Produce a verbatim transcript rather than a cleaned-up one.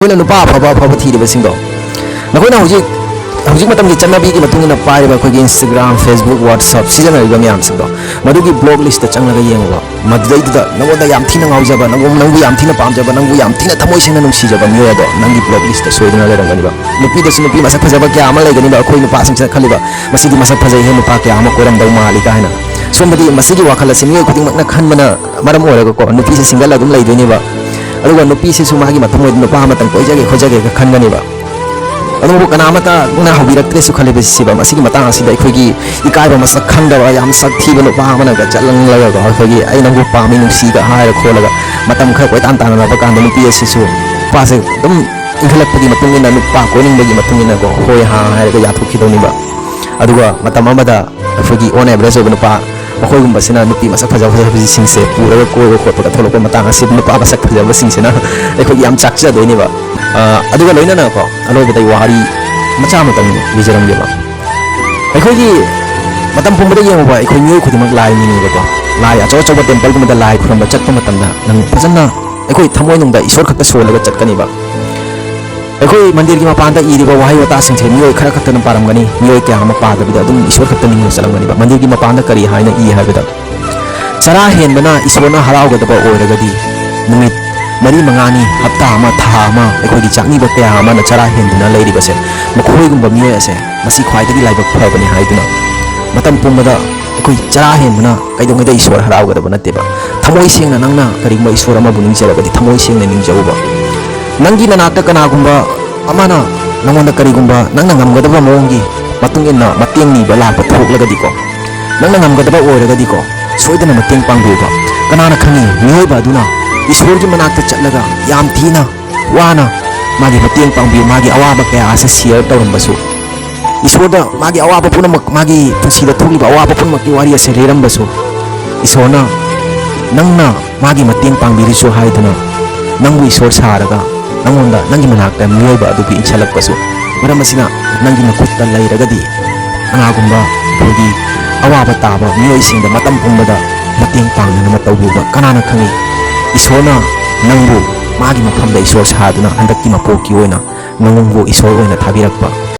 ꯑꯩꯈꯣꯏꯅ ꯅꯨꯄꯥ ꯑꯐꯕ ꯑꯐꯕ ꯊꯤꯔꯤꯕꯁꯤꯡꯗꯣ, ꯅꯈꯣꯏꯅ ꯍꯧꯖꯤꯛ ꯍꯧꯖꯤꯛ ꯃꯇꯝꯒꯤ ꯆꯠꯅꯕꯤꯒꯤ ꯃꯇꯨꯡ ꯏꯟꯅ ꯄꯥꯏꯔꯤꯕ ꯑꯩꯈꯣꯏꯒꯤ Instagram, Facebook, WhatsApp ꯁꯤꯖꯤꯟꯅꯔꯤꯕ ꯃꯌꯥꯝꯁꯤꯡꯗꯣ, ꯃꯗꯨꯒꯤ block list ꯆꯪꯂꯒ ꯌꯦꯡꯉꯨꯕ꯫ ꯃꯗꯨꯗꯩꯗꯨꯗ ꯅꯉꯣꯟꯗ ꯌꯥꯝ ꯊꯤꯅ ꯉꯥꯎꯖꯕ, ꯅꯪꯕꯨ ꯅꯪꯕꯨ ꯌꯥꯝ ꯊꯤꯅ ꯄꯥꯝꯖꯕ, ꯅꯪꯕꯨ ꯌꯥꯝ ꯊꯤꯅ ꯊꯃꯣꯏ ꯁꯦꯡꯅ ꯅꯨꯡꯁꯤꯖꯕ ꯃꯤꯑꯣꯏ ꯑꯗꯣ ꯅꯪꯒꯤ block list ꯁꯣꯏꯗꯅ ꯂꯩꯔꯝꯒꯅꯤꯕ꯫ ꯅꯨꯄꯤꯗꯁꯨ ꯅꯨꯄꯤ ꯃꯁꯛ ꯐꯖꯕ ꯀꯌꯥ ꯑꯃ ꯂꯩꯒꯅꯤꯕ꯫ ꯑꯩꯈꯣꯏ ꯅꯨꯄꯥꯁꯤꯡꯁꯤꯅ ꯈꯜꯂꯤꯕ, "ꯃꯁꯤꯗꯤ ꯃꯁꯛ ꯐꯖꯩꯍꯦ, ꯅꯨꯄꯥ ꯀꯌꯥ ꯑꯃ ꯀꯣꯏꯔꯝꯗꯧ ꯃꯥꯜꯂꯤ" ꯀꯥꯏꯅ꯫ ꯁꯣꯝꯗꯗꯤ ꯃꯁꯤꯒꯤ ꯋꯥꯈꯜ ꯑꯁꯤ ꯃꯤꯑꯣꯏ ꯈꯨꯗꯤꯡꯃꯛꯅ ꯈꯟꯕꯅ ꯃꯔꯝ ꯑꯣꯏꯔꯒꯀꯣ, ꯅꯨꯄꯤꯁꯦ single ꯑꯗꯨꯝ ꯂꯩꯗꯣꯏꯅꯦꯕ꯫ ꯑꯗꯨꯒ ꯅꯨꯄꯤꯁꯤꯁꯨ ꯃꯥꯒꯤ ꯃꯊꯃꯣꯏꯗ ꯅꯨꯄꯥ ꯑꯃꯇꯪ ꯀꯣꯏꯖꯒꯦ ꯈꯣꯠꯆꯒꯦꯒ ꯈꯟꯒꯅꯦꯕ꯫ ꯑꯗꯨꯕꯨ ꯀꯅꯥ ꯑꯃꯠꯇꯅ ꯍꯧꯕꯤꯔꯛꯇ꯭ꯔꯦꯁꯨ ꯈꯜꯂꯤꯕ ꯁꯤꯕ꯫ ꯃꯁꯤꯒꯤ ꯃꯇꯥꯡ ꯑꯁꯤꯗ ꯑꯩꯈꯣꯏꯒꯤ ꯏꯀꯥꯏꯕ ꯃꯁꯛ ꯈꯪꯗꯕ, ꯌꯥꯝ ꯁꯛ ꯊꯤꯕ ꯅꯨꯄꯥ ꯑꯃꯅꯒ ꯆꯠꯂꯒꯀꯣ, ꯑꯩꯈꯣꯏꯒꯤ "ꯑꯩ ꯅꯪꯕꯨ ꯄꯥꯝꯃꯤ, ꯅꯨꯡꯁꯤꯒ" ꯍꯥꯏꯔ ꯈꯣꯠꯂꯒ ꯃꯇꯝ ꯈꯔ ꯀꯣꯏꯇꯥꯟ ꯇꯥꯟꯅꯔꯕ ꯀꯥꯟꯗ ꯅꯨꯄꯤ ꯑꯁꯤꯁꯨ ꯅꯨꯄꯥꯁꯦ ꯑꯗꯨꯝ ꯏꯟꯈꯠꯂꯛꯄꯒꯤ ꯃꯇꯨꯡ ꯏꯟꯅ, ꯅꯨꯄꯥ ꯀꯣꯏꯅꯤꯡꯕꯒꯤ ꯃꯇꯨꯡ ꯏꯟꯅꯀꯣ, "ꯍꯣꯏ ꯍꯥ" ꯍꯥꯏꯔꯒ ꯌꯥꯊꯣꯛꯈꯤꯗꯧꯅꯦꯕ꯫ ꯑꯗꯨꯒ ꯃꯇꯝ ꯑꯃꯗ ꯑꯩꯈꯣꯏꯒꯤ on average ꯑꯣꯏꯕ ꯅꯨꯄꯥ ꯃꯈꯣꯏꯒꯨꯝꯕꯁꯤꯅ ꯅꯨꯄꯤ ꯃꯁꯛ ꯐꯖ ꯐꯖꯕꯁꯤꯡꯁꯦ ꯄꯨꯔꯒ ꯀꯣꯏꯕ ꯈꯣꯠꯄꯒ ꯊꯣꯛꯂꯛꯄ ꯃꯇꯥꯡ ꯑꯁꯤ ꯅꯨꯄꯥ ꯃꯁꯛ ꯐꯖꯕꯁꯤꯡꯁꯤꯅ ꯑꯩꯈꯣꯏꯒꯤ ꯌꯥꯝ ꯆꯥꯛꯆꯗꯣꯏꯅꯦꯕ꯫ ꯑ, ꯑꯗꯨꯒ ꯂꯣꯏꯅꯅꯀꯣ, ꯑꯂꯣꯏꯕꯗ ꯑꯩ ꯋꯥꯔꯤ ꯃꯆꯥ ꯑꯃꯇꯪ ꯂꯤꯖꯔꯝꯒꯦꯕ꯫ ꯑꯩꯈꯣꯏꯒꯤ ꯃꯇꯝ ꯄꯨꯝꯕꯗ ꯌꯦꯡꯉꯨꯕ, ꯑꯩꯈꯣꯏ ꯃꯤꯑꯣꯏ ꯈꯨꯗꯤꯡꯃꯛ ꯂꯥꯏ ꯅꯤꯡꯉꯤꯕꯀꯣ꯫ ꯂꯥꯏ ꯑꯆꯧ ꯑꯆꯧꯕ templeꯒꯨꯝꯕꯗ ꯂꯥꯏ ꯈꯨꯔꯨꯝꯕ ꯆꯠꯄ ꯃꯇꯝꯗ ꯅꯪ ꯐꯖꯅ ꯑꯩꯈꯣꯏ ꯊꯃꯣꯏꯅꯨꯡꯗ ꯏꯁꯣꯔ ꯈꯛꯇ ꯁꯣꯜꯂꯒ ꯆꯠꯀꯅꯤꯕ꯫ ꯑꯩꯈꯣꯏ ꯃꯟꯗꯤꯔꯒꯤ ꯃꯄꯥꯟꯗ ꯏꯔꯤꯕ ꯋꯥꯍꯩ ꯋꯥꯇꯥꯁꯤꯡꯁꯦ ꯃꯤꯑꯣꯏ ꯈꯔ ꯈꯛꯇꯅ ꯄꯥꯔꯝꯒꯅꯤ, ꯃꯤꯑꯣꯏ ꯀꯌꯥ ꯑꯃ ꯄꯥꯗꯕꯤꯗ ꯑꯗꯨꯝ ꯏꯁꯣꯔ ꯈꯛꯇ ꯅꯤꯡꯅ ꯆꯠꯂꯝꯒꯅꯤꯕ꯫ ꯃꯟꯗꯤꯔꯒꯤ ꯃꯄꯥꯟꯗ ꯀꯔꯤ ꯍꯥꯏꯅ ꯏ ꯍꯥꯏꯕꯗ, ꯆꯔꯥ ꯍꯦꯟꯕꯅ ꯏꯁꯣꯔꯅ ꯍꯔꯥꯎꯒꯗꯕ ꯑꯣꯏꯔꯒꯗꯤ, ꯅꯨꯃꯤꯠ ꯃꯔꯤ ꯃꯉꯥꯅꯤ, ꯍꯞꯇꯥ ꯑꯃ, ꯊꯥ ꯑꯃ ꯑꯩꯈꯣꯏꯒꯤ ꯆꯥꯛꯅꯤꯕ ꯀꯌꯥ ꯑꯃꯅ ꯆꯔꯥ ꯍꯦꯟꯗꯨꯅ ꯂꯩꯔꯤꯕꯁꯦ, ꯃꯈꯣꯏꯒꯨꯝꯕ ꯃꯤꯑꯣꯏ ꯑꯁꯦ ꯃꯁꯤ ꯈ꯭ꯋꯥꯏꯗꯒꯤ ꯂꯥꯏꯕꯛ ꯐꯕꯅꯤ ꯍꯥꯏꯗꯨꯅ ꯃꯇꯝ ꯄꯨꯝꯕꯗ ꯑꯩꯈꯣꯏ ꯆꯔꯥ ꯍꯦꯟꯕꯅ ꯀꯩꯗꯧꯉꯩꯗ ꯏꯁꯣꯔ ꯍꯔꯥꯎꯒꯗꯕ ꯅꯠꯇꯦꯕ꯫ ꯊꯃꯣꯏ ꯁꯦꯡꯅ ꯅꯪꯅ ꯀꯔꯤꯒꯨꯝꯕ ꯏꯁꯣꯔ ꯑꯃꯕꯨ ꯅꯤꯡꯖꯔꯒꯗꯤ ꯊꯃꯣꯏ ꯁꯦꯡꯅ ꯅꯤꯡꯖꯧꯕ꯫ ꯅꯪꯒꯤ ꯅꯅꯥꯛꯇ ꯀꯅꯥꯒꯨꯝꯕ ꯑꯃꯅ ꯅꯪꯉꯣꯟꯗ ꯀꯔꯤꯒꯨꯝꯕ ꯅꯪꯅ ꯉꯝꯒꯗꯕ ꯃꯑꯣꯡꯒꯤ ꯃꯇꯨꯡ ꯏꯟꯅ ꯃꯇꯦꯡ ꯅꯤꯕ ꯂꯥꯛꯄ ꯊꯣꯛꯂꯒꯗꯤꯀꯣ, ꯅꯪꯅ ꯉꯝꯒꯗꯕ ꯑꯣꯏꯔꯒꯗꯤꯀꯣ, ꯁꯣꯏꯗꯅ ꯃꯇꯦꯡ ꯄꯥꯡꯕꯤꯌꯨꯕ꯫ ꯀꯅꯥꯅ ꯈꯪꯉꯤ, ꯃꯤꯑꯣꯏꯕ ꯑꯗꯨꯅ ꯏꯁꯣꯔꯒꯤ ꯃꯅꯥꯛꯇ ꯆꯠꯂꯒ ꯌꯥꯝ ꯊꯤꯅ ꯋꯥꯅ ꯃꯥꯒꯤ ꯃꯇꯦꯡ ꯄꯥꯡꯕꯤꯌꯨ, ꯃꯥꯒꯤ ꯑꯋꯥꯕ ꯀꯌꯥ ꯑꯁꯤ share ꯇꯧꯔꯝꯕꯁꯨ, ꯏꯁꯣꯔꯗ ꯃꯥꯒꯤ ꯑꯋꯥꯕ ꯄꯨꯝꯅꯃꯛ, ꯃꯥꯒꯤ ꯄꯨꯟꯁꯤꯗ ꯊꯣꯛꯂꯤꯕ ꯑꯋꯥꯕ ꯄꯨꯝꯅꯃꯛꯀꯤ ꯋꯥꯔꯤ ꯑꯁꯤ ꯂꯤꯔꯝꯕꯁꯨ, ꯏꯁꯣꯔꯅ ꯅꯪꯅ ꯃꯥꯒꯤ ꯃꯇꯦꯡ ꯄꯥꯡꯕꯤꯔꯤꯁꯨ ꯍꯥꯏꯗꯨꯅ ꯅꯪꯕꯨ ꯏꯁꯣꯔ ꯁꯥꯔꯒ ꯅꯪꯉꯣꯟꯗ, ꯅꯪꯒꯤ ꯃꯅꯥꯛꯇ ꯃꯤꯑꯣꯏꯕ ꯑꯗꯨꯕꯨ ꯏꯟꯁꯤꯜꯂꯛꯄꯁꯨ꯫ ꯃꯔꯝ ꯑꯁꯤꯅ ꯅꯪꯒꯤ ꯅꯈꯨꯠꯇ ꯂꯩꯔꯒꯗꯤ ꯀꯅꯥꯒꯨꯝꯕ ꯑꯩꯈꯣꯏꯒꯤ ꯑꯋꯥꯕ ꯇꯥꯕ ꯃꯤꯑꯣꯏꯁꯤꯡꯗ ꯃꯇꯝ ꯄꯨꯝꯕꯗ ꯃꯇꯦꯡ ꯄꯥꯡꯅꯅꯕ ꯇꯧꯕꯤꯕ꯫ ꯀꯅꯥꯅ ꯈꯪꯉꯤ, ꯏꯁꯣꯔꯅ ꯅꯪꯕꯨ ꯃꯥꯒꯤ ꯃꯐꯝꯗ ꯏꯁꯣꯔ ꯁꯥꯗꯨꯅ ꯍꯟꯗꯛꯀꯤ ꯃꯄꯣꯛꯀꯤ ꯑꯣꯏꯅ ꯅꯉꯣꯟꯕꯨ ꯏꯁꯣꯔ ꯑꯣꯏꯅ ꯊꯥꯕꯤꯔꯛꯄ꯫